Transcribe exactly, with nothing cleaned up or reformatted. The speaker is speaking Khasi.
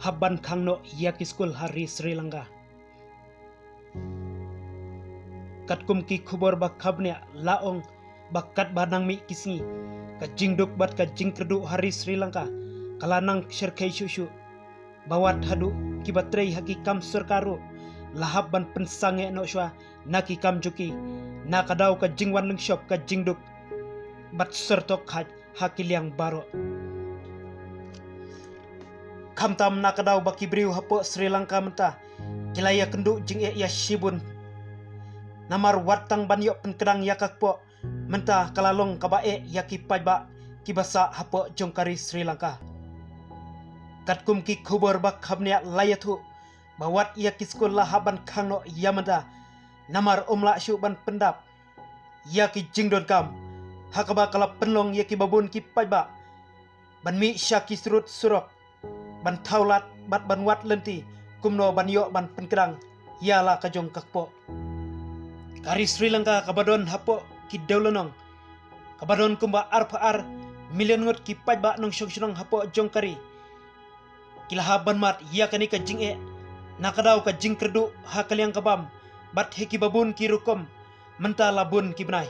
hap ban khang noh ïa ki skul ha ri Sri Lanka. Katkum ki khubor ba kham bniah la ong ba katba nang mih ki sngi, ka jingduk bad ka jingkyrduh ha ri Sri Lanka ka la nang shyrkhei shuh shuh. Ba wat haduh kiba trei ha ki kam sorkar ruh la hap ban pynsangeh noh shuwa na ki kam jong ki, na ka daw ka jingwan lyngshop ka jingduk bad syrtok ha, ha ki liang baroh. Khamtam na ka daw ba ki briew hapoh Sri Lanka mynta ki la ïakynduh jingeh ïa shibun. Namar wat tang ban ïoh pynkdang ïa ka kpoh, mynta ka la long kaba eh ïa ki paidbah kiba sah hapoh jong ka ri Sri Lanka. Katkum ki khubor ba kham bniah la ïathuh ba wat ïa ki skul la hap ban khang noh ïa mynta, namar ym lah shuh ban pyndap ïa ki jingdonkam, ha kaba ka la pynlong ïa kiba bun ki paidbah ban mih sha ki surut surok ban thaw lad bad ban wad lynti kumno ban ïoh ban pynkdang ïa la ka jong ka kpoh. Ka ri Sri Lanka kaba don hapoh ki dewlynnong, kaba don kumba arphew ar million ngut ki paidbah nongshong shnong hapoh jong ka ri, ki la hap ban mad ïa kane ka jingeh na ka daw ka jingkyrduh ha ka liang ka bam bad ha kiba bun ki rukom mynta la bun ki bnai.